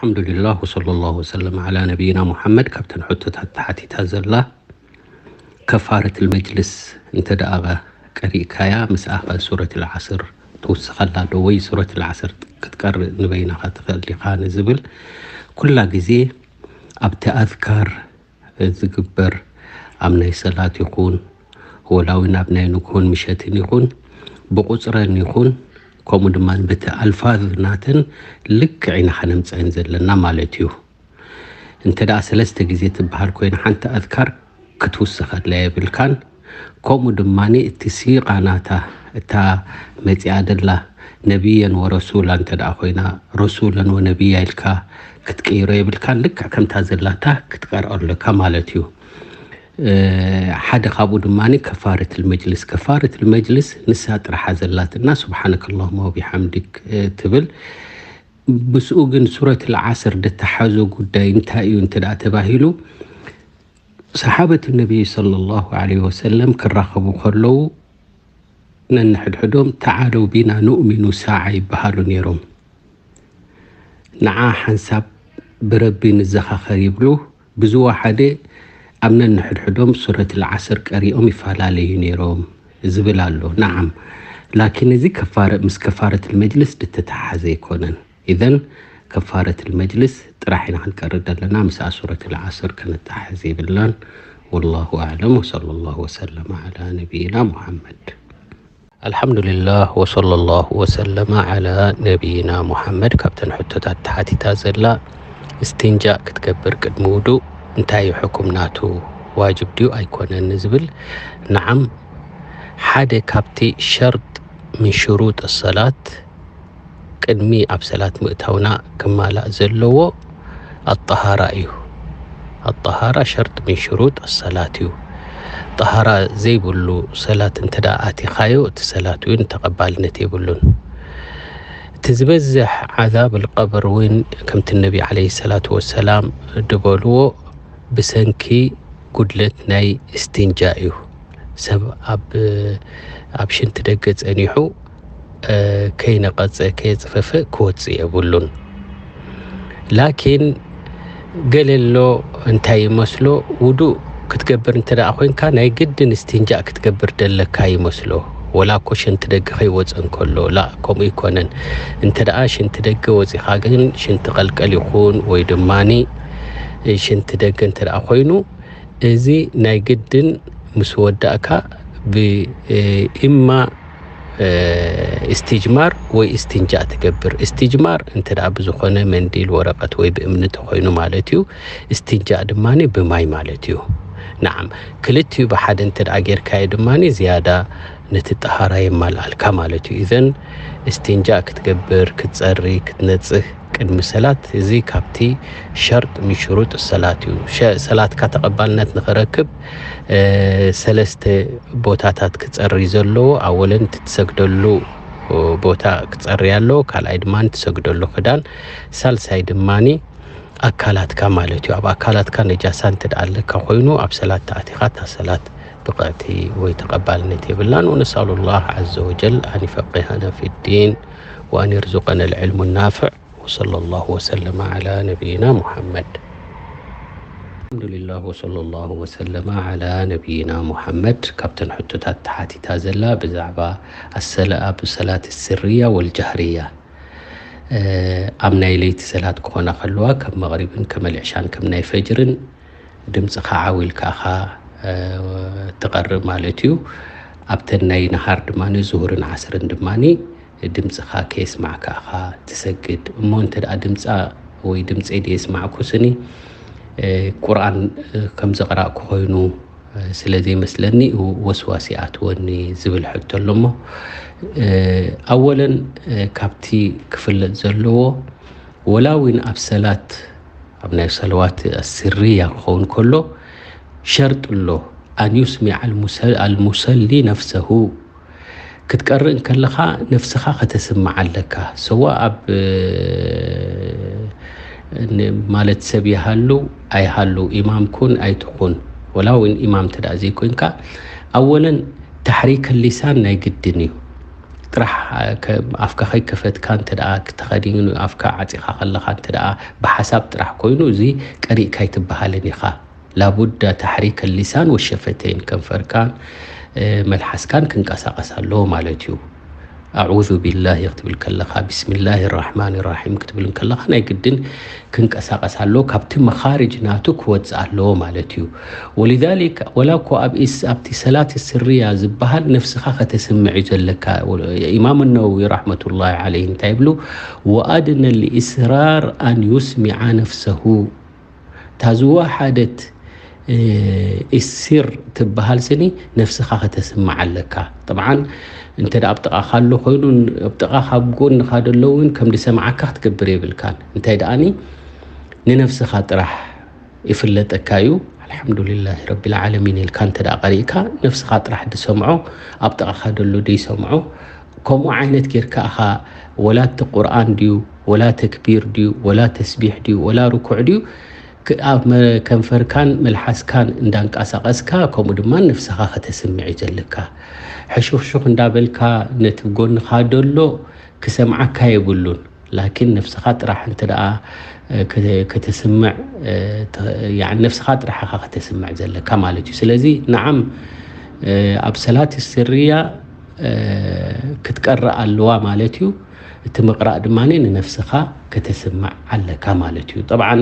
الحمد لله وصلى الله وسلم على نبينا محمد. ካብተን ሕቶታት ተሓቲታ ዘላ ከፋረት መጅልስ እንተ ደኣ ቀሪእካያ ምስኣ ሱረት ልዓስር ትውስኸላ ዶ ወይ ሱረት ልዓስር ክትቀርእ ንበይናኻ ትኽእል ዲኻ ንዝብል ኩላ ግዜ ኣብቲ ኣዝካር ዝግበር ኣብ ናይ ሰላት ይኹን ወላዊ ናብ ናይ ንግሆን ምሸትን ይኹን ብቁፅረን ይኹን ከምኡ ድማ በቲ ኣልፋዝ ናተን ልክዕ ኢና ከነምፀአን ዘለና ማለት እዩ። እንተ ደኣ ሰለስተ ግዜ ትበሃል ኮይና ሓንቲ ኣዝካር ክትውስኸላ የብልካን። ከምኡ ድማ እቲ ሲቓ ናታ እታ መፂኣ ደላ ነቢየን ወረሱላ እንተ ደኣ ኮይና ረሱለን ወነቢያ ኢልካ ክትቅይሮ የብልካን። ልክዕ ከምታ ዘላታ ክትቀርኦ ኣለካ ማለት እዩ። ሓደ ካብኡ ድማ ከፋረት ልመጅልስ ከፋረት ልመጅልስ ንሳ ጥራሓ ዘላትና ስብሓነከ ላሁማ ወቢሓምዲክ ትብል። ምስኡ ግን ሱረት ልዓስር ዝተሓዞ ጉዳይ እንታይ እዩ እንተ ደኣ ተባሂሉ ሰሓበት ነቢይ ሰለላሁ ዐለይሂ ወሰለም ክራኸቡ ከለዉ ነንሕድሕዶም ተዓለው ቢና ኑእሚኑ ሳዓ ይበሃሉ ነይሮም። ንዓ ሓንሳብ ብረቢ ንዘኻኸር ይብሉ። ብዝወሓደ ኣብ ነንሕድሕዶም ሱረት ልዓስር ቀሪኦም ይፈላለዩ ነይሮም ዝብል ኣሎ። ነዓም ላኪን እዚ ከፋረ ምስ ከፋረት ልመጅልስ ዝተተሓሓዘ ኣይኮነን። ኢዘን ከፋረት ልመጅልስ ጥራሕ ኢና ክንቀርእ ዘለና ምስኣ ሱረት ልዓስር ከነተሓሕዝ የብልናን። ወላሁ ኣዕለም ወሰለ ላሁ ወሰለመ ዓላ ነቢይና ሙሓመድ። ኣልሓምዱሊላህ ወሰለ ላሁ ወሰለመ ዓላ ነቢይና ሙሓመድ። ካብተን ሕቶታት ተሓቲታ ዘላ እስትንጃእ ክትገብር ቅድሚ ውዱእ እንታይ እዩ ሕኩም ናቱ ዋጅብ ድዩ ኣይኮነን ዝብል፣ ነዓም ሓደ ካብቲ ሸርጥ ምን ሽሩጥ ሰላት ቅድሚ ኣብ ሰላት ምእታውና ክማላእ ዘለዎ ኣጠሃራ እዩ። ኣጠሃራ ሸርጥ ምን ሽሩጥ ሰላት እዩ። ጠሃራ ዘይብሉ ሰላት እንተ ደኣ ኣቲኻዮ እቲ ሰላት እውን ተቐባልነት የብሉን። እቲ ዝበዝሕ ዓዛብ ልቀብር እውን ከምቲ ነቢ ዓለይሂ ሰላቱ ወሰላም ድበልዎ ብሰንኪ ጉድለት ናይ እስትንጃ እዩ። ሰብ ኣብ ኣብ ሽንቲ ደገ ጸኒሑ ከይነቐጸ ከየጽፈፈ ክወጽእ የብሉን። ላኪን ገለ ኣሎ እንታይ ይመስሎ ውዱእ ክትገብር እንተ ደኣ ኮይንካ ናይ ግድን እስትንጃእ ክትገብር ደለካ ይመስሎ። ወላ እኮ ሽንቲ ደገ ከይወጸ እንከሎ ላ ከምኡ ይኮነን። እንተ ደኣ ሽንቲ ደገ ወጺኻ ግን ሽንቲ ቀልቀል ይኹን ወይ ድማኒ ሽንቲ ደገ እንተ ደኣ ኮይኑ እዚ ናይ ግድን ምስ ወዳእካ ብኢማ እስትጅማር ወይ እስትንጃእ ትገብር። እስትጅማር እንተ ደኣ ብዝኾነ መንዲል ወረቐት ወይ ብእምኒ ተኾይኑ ማለት እዩ። እስትንጃእ ድማ ብማይ ማለት እዩ። ነዓም ክልቲኡ ብሓደ እንተ ደኣ ጌርካዮ ድማ ዝያዳ ነቲ ጠሃራ የማልኣልካ ማለት እዩ። ኢዘን እስትንጃእ ክትገብር ክትጸሪ ክትነጽህ ቅድሚ ሰላት እዚ ካብቲ ሸርጥ ምን ሽሩጥ ሰላት እዩ። ሰላትካ ተቐባልነት ንኽረክብ ሰለስተ ቦታታት ክጸሪ ዘለዎ ኣወለን እቲ ትሰግደሉ ቦታ ክጸሪ ኣለዎ። ካልኣይ ድማ ትሰግደሉ ክዳን፣ ሳልሳይ ድማኒ ኣካላትካ ማለት እዩ። ኣብ ኣካላትካ ነጃሳ እንተ ደኣ ኣለካ ኮይኑ ኣብ ሰላት ተኣቲኻ እታ ሰላት ብቕዕቲ ወይ ተቐባልነት የብላን። ونسأل الله عز وجل أن يفقهنا في الدين وأن يرزقنا العلم النافع وصلى الله وسلم على نبينا محمد. الحمد لله وصلى الله وسلم على نبينا محمد. ካብተን ሕቶታት ተሓቲታ ዘላ ብዛዕባ ኣሰለ ኣብ ሰላት ስርያ ወልጃህርያ ኣብ ናይ ለይቲ ሰላት ክኾና ከለዋ ካብ መቕሪብን ከመልዕሻን ከም ናይ ፈጅርን ድምፅኻ ዓው ኢልካ ኢኻ ትቐርእ ማለት እዩ። ኣብተን ናይ ነሃር ድማ ዙሁርን ዓስርን ድማ ድምፅኻ ከየስማዕካ ኢኻ ትሰግድ። እሞ እንተ ደኣ ድምፃ ወይ ድምፀይ ደየስማዕኩ ስኒ ቁርኣን ከም ዘቕራእኩ ኮይኑ ስለ ዘይመስለኒ ወስዋስ ይኣትወኒ ዝብል ሕቶ ኣሎ። እሞ ኣወለን ካብቲ ክፍለጥ ዘለዎ ወላ እውን ኣብ ሰላት ኣብ ናይ ሰለዋት ስርያ ክኸውን ከሎ ሸርጥ ኣሎ። ኣን ዩስሚዕ ኣልሙሰሊ ነፍሰሁ ክትቀርእ እንከለኻ ነፍስኻ ከተስምዓ ኣለካ። ሰዋ ኣብ ማለት ሰብ ይሃሉ ኣይሃሉ ኢማም ኩን ኣይትኹን ወላ እውን ኢማም እንተ ደኣ ዘይኮይንካ ኣወለን ታሕሪክ ሊሳን ናይ ግድን እዩ። ጥራሕ ኣፍካ ከይከፈትካ እንተ ደኣ ክተኸዲኑ ኣፍካ ዓፂኻ ከለኻ እንተ ደኣ ብሓሳብ ጥራሕ ኮይኑ እዚ ቀሪእካ ኣይትበሃልን ኢኻ። ላቡዳ ተሕሪክ ሊሳን ወሸፈተይን ከንፈርካን መልሓስካን ክንቀሳቀስ ኣለዎ ማለት እዩ። ኣዑዙ ቢላሂ ክትብል ከለኻ ቢስሚላሂ ራሕማን ራሒም ክትብል ከለኻ ናይ ግድን ክንቀሳቀስ ኣለዎ፣ ካብቲ መኻርጅ ናቱ ክወፅእ ኣለዎ ማለት እዩ። ወሊዛሊክ ወላ እኮ ኣብ ኢስ ኣብቲ ሰላት ስርያ ዝበሃል ነፍስኻ ከተስምዕ እዩ ዘለካ። ኢማም ነወዊ ረሕመቱላሂ ዓለይህ እንታይ ይብሉ? ወኣድነ ልኢስራር ኣን ዩስሚዓ ነፍሰሁ። እታ ዝወሓደት ኢሲር ትበሃል ስኒ ነፍስኻ ከተስምዓ ኣለካ። ጥብዓን እንተ ኣብ ጥቓኻ ኣሎ ኮይኑ ኣብ ጥቓኻ ኣብ ጎንኻ ደሎ እውን ከም ዝሰምዓካ ክትገብር የብልካን። እንታይ ደኣኒ ንነፍስኻ ጥራሕ ይፍለጠካ እዩ። ኣልሓምዱሊላሂ ረቢል ዓለሚን ኢልካ እንተ ደኣ ቀሪእካ ነፍስኻ ጥራሕ ድሰምዖ ኣብ ጥቓኻ ደሎ ደይሰምዖ ከምኡ ዓይነት ጌርካ ኢኻ ወላ እቲ ቁርኣን ድዩ ወላ ተክቢር ድዩ ወላ ተስቢሕ ድዩ ወላ ርኩዕ ድዩ ክ- ኣብ መ- ከንፈርካን መልሓስካን እንዳንቀሳቀስካ ከምኡ ድማ ነፍስኻ ከተስምዕ እዩ ዘለካ። ሕሹኽሹኽ እንዳበልካ ነቲ ጎንኻ ደሎ ክሰምዓካ የብሉን። ላኪን ነፍስኻ ጥራሕ እንተ ደኣ እ፣ ከ- ከተስምዕ እ፣ ተ- ያኒ ነፍስኻ ጥራሕ ኢኻ ከተስምዕ ዘለካ ማለት እዩ። ስለዚ ንዓም እ፣ ኣብ ሰላት ስርያ እ፣ ክትቀርእ ኣለዋ ማለት እዩ። እቲ ምቕራእ ድማ ንነፍስኻ ከተስምዕ ኣለካ ማለት እዩ። ጠብዓን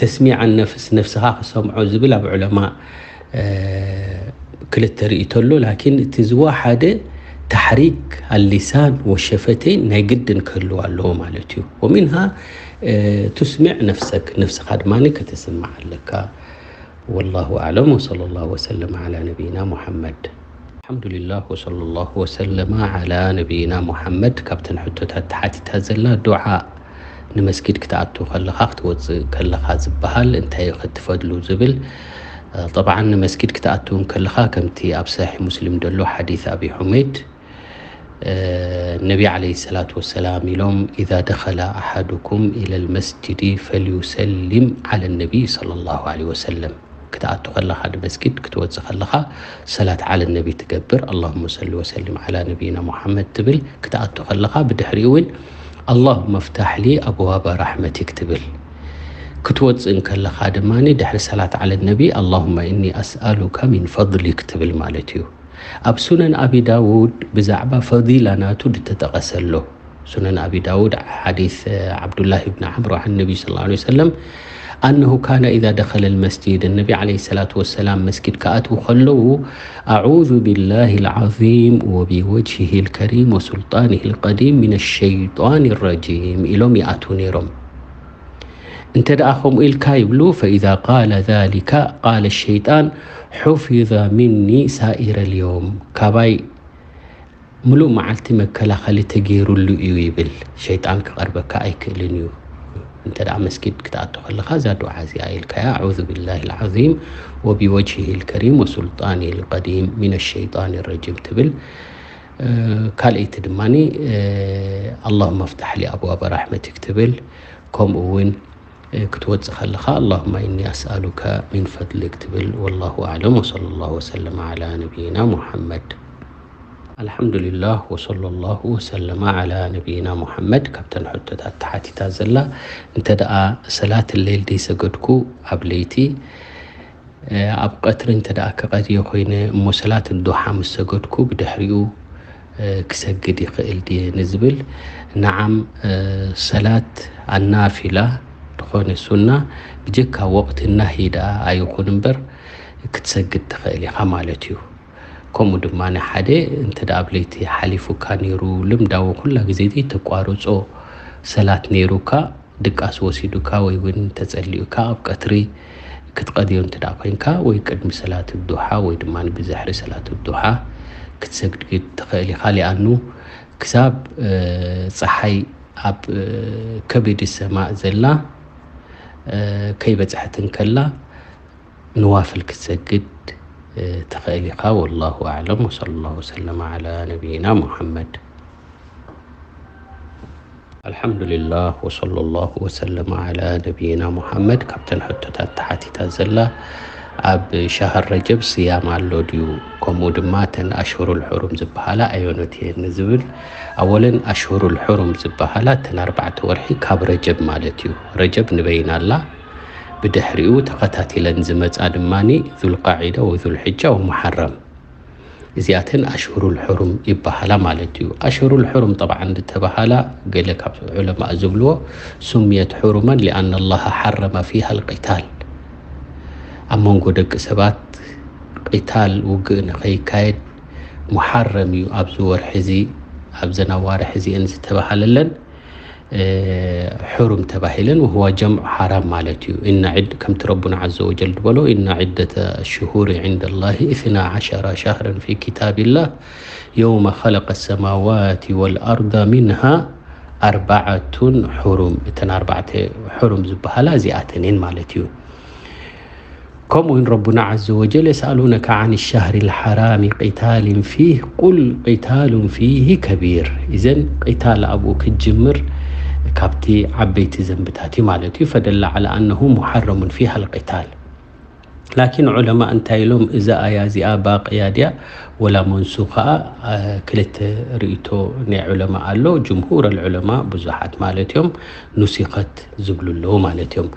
ተስሚዕ ነፍስ ነፍስኻ ክሰምዖ ዝብል ኣብ ዑለማ ክልተ ርእይቶ ኣሎ። ላኪን እቲ ዝወሓደ ታሕሪክ ኣሊሳን ወሸፈተይን ናይ ግድን ክህልው ኣለዎ ማለት እዩ። ወሚንሃ ቱስሚዕ ነፍሰክ ነፍስኻ ድማ ከተስምዕ ኣለካ። ወላሁ ኣዕለም ወሰለ ላሁ ወሰለም ዓላ ነቢይና ሙሓመድ። ኣልሓምዱሊላህ ወሰለ ላሁ ወሰለማ ዓላ ነቢይና ሙሓመድ። ካብተን ሕቶታት ተሓቲታ ዘላ ዱዓ ንመስጊድ ክትኣቱ ከለኻ ክትወፅእ ከለኻ ዝበሃል እንታይ እዩ ክትፈድሉ ዝብል። ጠብዓን ንመስጊድ ክትኣቱ ከለኻ ከምቲ ኣብ ሰሒሕ ሙስሊም ዘሎ ሓዲስ ኣቢ ሑመይድ ነቢ ዓለይሂ ሰላቱ ወሰላም ኢሎም ኢዛ ደኸለ ኣሓዱኩም ኢለል መስጅዲ ፈልዩሰሊም ዓለ ነቢይ ሰለላሁ ዓለይሂ ወሰለም። ክትኣቱ ከለኻ ንመስጊድ ክትወፅእ ከለኻ ሰላት ዓለ ነቢ ትገብር ኣላሁመ ሰሊ ወሰሊም ዓላ ነቢይና ሙሓመድ ትብል ክትኣቱ ከለኻ ብድሕሪኡ እውን ኣላሁመ ፍታሕ ሊ ኣብዋበ ራሕመቲክ ትብል ክትወፅእ እንከለኻ ድማ ድሕሪ ሰላት ዓለ ነቢ ኣላሁመ እኒ ኣስኣሉካ ሚን ፈድሊክ ትብል ማለት እዩ። ኣብ ሱነን ኣቢ ዳውድ ብዛዕባ ፈዲላ ናቱ ድተጠቐሰ ኣሎ። ሱነን ኣቢ ዳውድ ሓዲስ ዓብዱላህ ብን ዓምር ዓን ነቢ ስ ላ ሰለም ኣነሁ ካነ ኢዛ ደኸለ ልመስጂድ ነቢ ዓለ ሰላቱ ወሰላም መስጊድ ክኣትዉ ከለዉ ኣዑዙ ቢላህ ልዓዚም ወቢወጅሂ ልከሪም ወሱልጣንህ ልቀዲም ምን ሸይጣን ረጂም ኢሎም ይኣትዉ ነይሮም። እንተ ደኣ ከምኡ ኢልካ ይብሉ ፈኢዛ ቃለ ዛሊካ ቃለ ሸይጣን ሑፊዘ ሚኒ ሳኢረ ልዮም ካባይ ምሉእ መዓልቲ መከላኸሊ ተገይሩሉ እዩ ይብል። ሸይጣን ክቐርበካ ኣይክእልን እዩ። እንተ ደኣ መስጊድ ክትኣቱ ከለኻ እዛ ዱዓ እዚኣ ኢልካያ ኣዑዙ ቢላሂ ልዓዚም ወቢወጅሂ ልከሪም ወሱልጣኒ ልቀዲም ሚነ ሸይጣን ረጂም ትብል። ካልኣይቲ ድማ ኣላሁመ ፍታሕ ሊ ኣብዋበ ራሕመቲክ ትብል። ከምኡ እውን ክትወፅእ ከለኻ ኣላሁማ ኢኒ ኣስኣሉከ ሚን ፈድሊክ ትብል። ወላሁ ኣዕለም ወሰለ ላሁ ወሰለመ ዓላ ነቢይና ሙሓመድ። ኣልሓምዱሊላህ ወሰለ ላሁ ወሰለመ ዓላ ነቢይና ሙሓመድ። ካብተን ሕቶታት ተሓቲታ ዘላ እንተ ደኣ ሰላት ሌል ደይሰገድኩ ኣብ ለይቲ ኣብ ቀትሪ እንተ ደኣ ክቐድዮ ኮይነ እሞ ሰላት ዱሓ ምስ ሰገድኩ ብድሕሪኡ ክሰግድ ይኽእል ድየ ንዝብል፣ ነዓም፣ ሰላት ኣናፊላ ዝኾነ ሱና ብጀካ ወቕቲ ናሂ ደኣ ኣይኹን እምበር ክትሰግድ ትኽእል ኢኻ ማለት እዩ። ከምኡ ድማ ሓደ እንተ ደኣ ኣብ ለይቲ ሓሊፉካ ነይሩ ልምዳዊ ኩላ ግዜ ዘይተቋርጾ ሰላት ነይሩካ ድቃስ ወሲዱካ ወይ እውን ተጸሊኡካ ኣብ ቀትሪ ክትቐድዮ እንተ ደኣ ኮይንካ ወይ ቅድሚ ሰላት ዱሓ ወይ ድማ ብድሕሪ ሰላት ዱሓ ክትሰግድ ትኽእል ኢኻ። ሊኣኑ ክሳብ ጸሓይ ኣብ ከቢድ ሰማእ ዘላ ከይበጽሐት እንከላ ንዋፍል ክትሰግድ ትኽእል ኢኻ። ወላሁ ኣዕለም ወሰለ ላሁ ወሰለመ ዓላ ነቢይና ሙሓመድ። ኣልሓምዱሊላህ ወሰለ ላሁ ወሰለመ ዓላ ነቢይና ሙሓመድ። ካብተን ሕቶታት ተሓቲታ ዘላ ኣብ ሻህር ረጀብ ስያም ኣሎ ድዩ? ከምኡ ድማ እተን ኣሽሁሩል ሑሩም ዝበሃላ ኣየኖት እየን ንዝብል፣ ኣወለን ኣሽሁሩል ሑሩም ዝበሃላ እተን ኣርባዕተ ወርሒ ካብ ረጀብ ማለት እዩ። ረጀብ ንበይና ኣላ፣ ብድሕሪኡ ተኸታቲለን ዝመጻ ድማ ዙልቃዒዳ ወዙልሕጃ ወሙሓረም። እዚኣተን ኣሽሁሩል ሑሩም ይበሃላ ማለት እዩ። ኣሽሁሩል ሑሩም ጠብዓ እንድተበሃላ ገለ ካብ ዑለማእ ዝብልዎ ሱምየት ሑሩመን ሊኣን ኣላህ ሓረመ ፊሃ ልቂታል፣ ኣብ መንጎ ደቂ ሰባት ቂታል ውግእ ንኸይካየድ ሙሓረም እዩ ኣብዚ ወርሒ እዚ ኣብዘን ኣዋርሒ እዚአን ዝተባሃለለን ሕሩም ተባሂለን وهو جمع حرام ማለት እዩ። إن عد ከምቲ ረቡና عز وجل ዝበሎ إن عدة الشهور عند الله اثنا عشر شهرا في كتاب الله يوم خلق السماوات والأرض منها أربعة حرم እተን ኣርባዕተ ሕሩም ዝበሃላ እዚኣተን እየን ማለት እዩ። ከምኡ እውን ረቡና عز وجل يسألونك عن الشهر الحرام قتال فيه قل قتال فيه كبير እዘን ቂታል ኣብኡ ክጅምር ካብቲ ዓበይቲ ዘንብታት እዩ ማለት እዩ። فدل على أنه محرم فيها القتال ላኪን ዑለማ እንታይ ኢሎም እዛ ኣያ እዚኣ ባቅያ ድያ ወላ መንሱ ከዓ ክልተ ርእቶ ናይ ዑለማ ኣሎ። ጅምሁር ዑለማ ብዙሓት ማለት እዮም ኑሲኸት ዝብሉ ኣለዉ ማለት እዮም።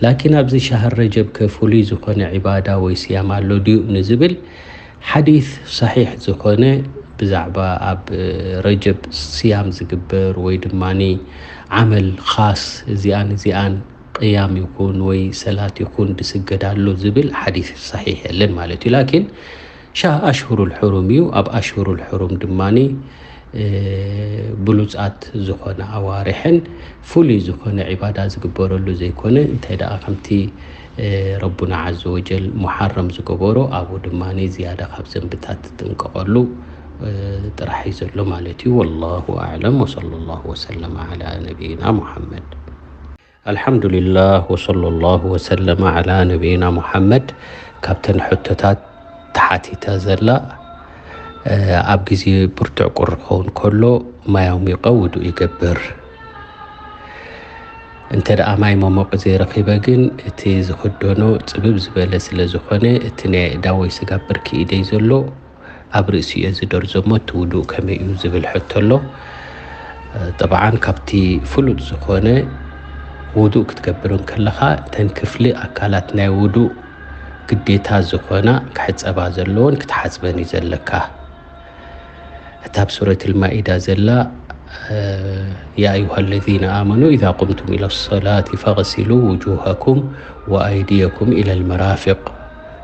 ላኪን ኣብዚ ሻህር ረጀብ ከ ፍሉይ ዝኾነ ዒባዳ ወይ ስያም ኣሎ ድዩ ንዝብል ሓዲስ ሰሒሕ ዝኾነ ብዛዕባ ኣብ ረጀብ ስያም ዝግበር ወይ ድማ ዓመል ኻስ እዚኣን እዚኣን ቅያም ይኹን ወይ ሰላት ይኹን ድስገድ ኣሎ ዝብል ሓዲስ ሰሒሕ የለን ማለት እዩ። ላኪን ሻህ ኣሽሁሩል ሕሩም እዩ። ኣብ ኣሽሁሩል ሕሩም ድማ ብሉፃት ዝኾነ ኣዋርሕን ፍሉይ ዝኾነ ዒባዳ ዝግበረሉ ዘይኮነ እንታይ ደኣ ከምቲ ረቡና عز وجل ሙሓረም ዝገበሮ ኣብኡ ድማ ዝያዳ ካብ ዘንብታት ትጥንቀቐሉ ጥራሕ እዩ ዘሎ ማለት እዩ። والله أعلم وصلى الله وسلم على نبينا محمد. الحمد لله وصلى الله وسلم على نبينا محمد። ካብተን ሕቶታት ተሓቲታ ዘላ ኣብ ግዜ ብርቱዕ ቁሪ ክኸውን ከሎ ማይ ኣሙቀ ውዱእ ይገብር። እንተ ደኣ ማይ መሞቂ ዘይረኺበ ግን እቲ ዝኽደኖ ጽብብ ዝበለ ስለ ዝኾነ እቲ ናይ ኣእዳወይ ስጋብ ብርኪ ኢደይ ዘሎ ኣብ ርእሲኡ እየ ዝደርዞ እሞ እቲ ውዱእ ከመይ እዩ ዝብል ሕቶ ኣሎ። ጠብዓን ካብቲ ፍሉጥ ዝኾነ ውዱእ ክትገብር እንከለኻ እተን ክፍሊ ኣካላት ናይ ውዱእ ግዴታ ዝኾና ክሕጸባ ዘለዎን ክትሓጽበን እዩ ዘለካ። እታ ኣብ ሱረት ልማኢዳ ዘላ يا أيها الذين آمنوا إذا قمتم إلى الصلاة فاغسلوا وجوهكم وأيديكم إلى المرافق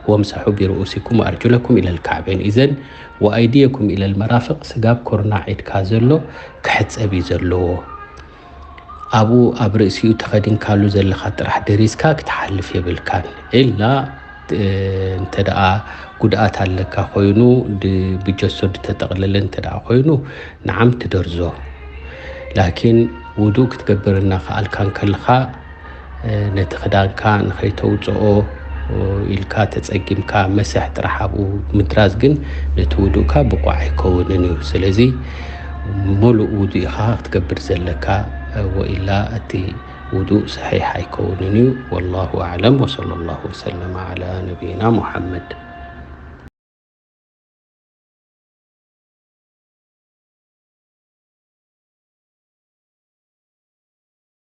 وامسحوا برؤوسكم وأرجلكم إلى الكعبين إذن وأيديكم إلى المرافق ስጋብ ኩርናዕ ኢድካ ዘሎ ክሕጸብ እዩ ዘለዎ። ኣብኡ ኣብ ርእሲኡ ተኸዲንካሉ ዘለኻ ጥራሕ ደሪዝካ ክትሓልፍ የብልካን። ኢላ እንተ ደኣ ጉድኣት ኣለካ ኮይኑ ብጀሶ ዝተጠቕለለ እንተ ደኣ ኮይኑ ንዓም ትደርዞ። ላኪን ውዱእ ክትገብር እናኸኣልካ እንከለኻ ነቲ ክዳንካ ንኸይተውፅኦ ኢልካ ተፀጊምካ መስሕ ጥራሕ ኣብኡ ምድራዝ ግን ነቲ ውዱእካ ብቑዕ ኣይከውንን እዩ። ስለዚ ሙሉእ ውዱእ ኢኻ ክትገብር ዘለካ ወኢላ እቲ ውዱእ ሰሒሕ ኣይከውንን እዩ። والله أعلم وصلى الله وسلم على نبينا محمد.